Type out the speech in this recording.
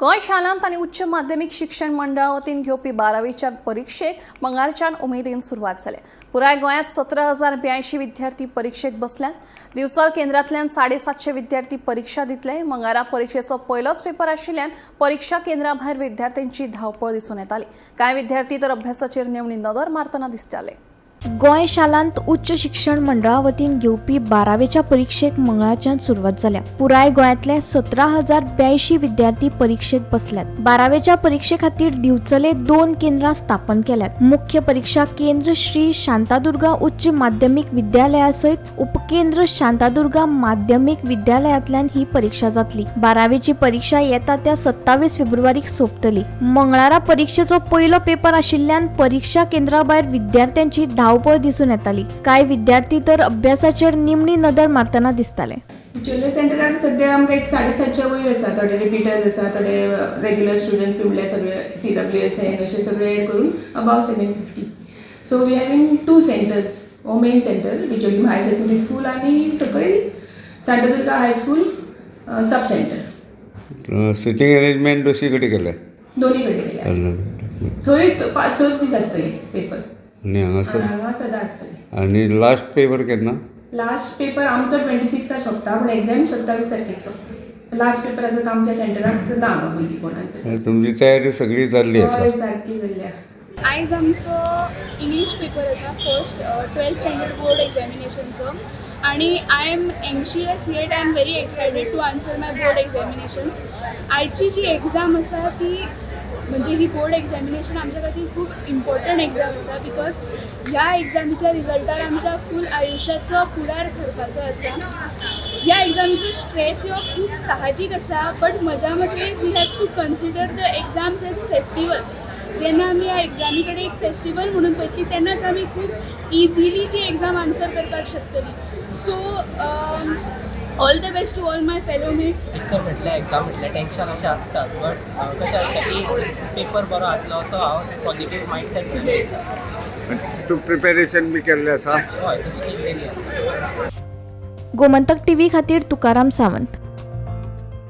गोंय शालांत आनी उच्च माध्यमीक शिक्षण मंडळा वतीन घेवपी बारावीच्या परिक्षेक मंगळारच्यान उमेदीन सुरवात जाल्या. पुराय गोंयांत 17,082 विद्यार्थी परिक्षेक बसल्यात. दिवचल केंद्रांतल्यान 750 विद्यार्थी परिक्षा दितले. मंगळारा परिक्षेचो पयलोच पेपर आशिल्ल्यान परिक्षा केंद्रा भायर विद्यार्थ्यांची धांवपळ दिसून येताली. कांय विद्यार्थी तर अभ्यासाचेर नेमणी नदर मारतना दिसताले. गोंय शालांत उच्च शिक्षण मंडळा वतीन घेवपी बारावेच्या परिक्षेक मंगळारच्यान सुरवात जाल्या. पुराय गोंयांतले 17,082 विद्यार्थी परिक्षेक बसल्यात. बारावेच्या परिक्षे खातीर दिवचले दोन केंद्रां स्थापन केल्यात. मुख्य परिक्षा केंद्र श्री शांतादुर्गा उच्च माध्यमीक विद्यालया सयत उपकेंद्र शांतादुर्गा माध्यमीक विद्यालयांतल्यान ही परिक्षा जातली. बारावेची परिक्षा येता त्या 27 फेब्रुवारीक सोंपतली. मंगळारा परिक्षेचो पयलो पेपर आशिल्ल्यान परिक्षा केंद्रा भायर विद्यार्थ्यांची धांवपळ दिसून येताली. कांय विद्यार्थी तर अभ्यासाचेर निमणी नदर मारतना दिसताले. बिचोले सेंटराक सद्या आमकां एक 750 वयर आसा. थोडे रिपिटर्स आसा, थोडे रेग्युलर स्टुडंट्स बी, म्हणल्यार सगळे सीडब्ल्यूएस एन अशे सगळे एड करून about 750. So we having two centers. हो main centre Bicholim higher secondary school आनी सकयल Shantadurga high school sub centre. Sitting arrangement दोशी कडेन केलें? दोन्ही कडेन केल्या. थंय 5-6 दीस आसतले पेपर. आनी हांगासर? हांगा सदां आसतले. आनी लास्ट पेपर केन्ना? लास्ट पेपर आमचो 26 सोंपता, पूण एग्जाम 27 तारखेक सोंपता. लास्ट पेपर आसा तो आमच्या सेंटराक ना हांगा भुरगीं कोणाचे. तुमची तयारी सगळी जाल्ली आसा? हय, सारकी जाल्ल्या. आयज आमचो इंग्लीश पेपर आसा, फर्स्ट ट्वेल्थ स्टँडर्ड बोर्ड एग्जामिनेशनचो आनी I am anxious yet I am very excited to answer my board examination. आयची जी एग्जाम आसा ती म्हणजे ही बोर्ड एग्जामिनेशन आमच्या खातीर खूब इम्पॉर्टंट एग्जाम आसा, because ह्या एग्जामीच्या रिजल्टार आमच्या फूल आयुश्याचो फुडार ठरपाचो आसा. ह्या एग्जामीचो स्ट्रेस हो खूब साहजीक आसा, बट म्हज्या मते we have to consider the exams as festivals. जेन्ना आमी ह्या एग्जामी कडेन एक फेस्टिवल म्हणून पळयतली, तेन्नाच आमी खूब इजिली ती एग्जाम आन्सर करपाक शकतली. So all the best to all my fellow mates. इतकं म्हटल्यार एक्झाम म्हटल्यार टेन्शन अशें आसतात, बट कशें आसता की पेपर बरो जातलो असो हांव पॉझिटीव मायंडसेट घेवन वयता. तूं प्रिपेरेशन बी केल्लें आसा? हय, तशें केल्लेली आसा. गोमंतक टीव्ही खातीर तुकाराम सावंत.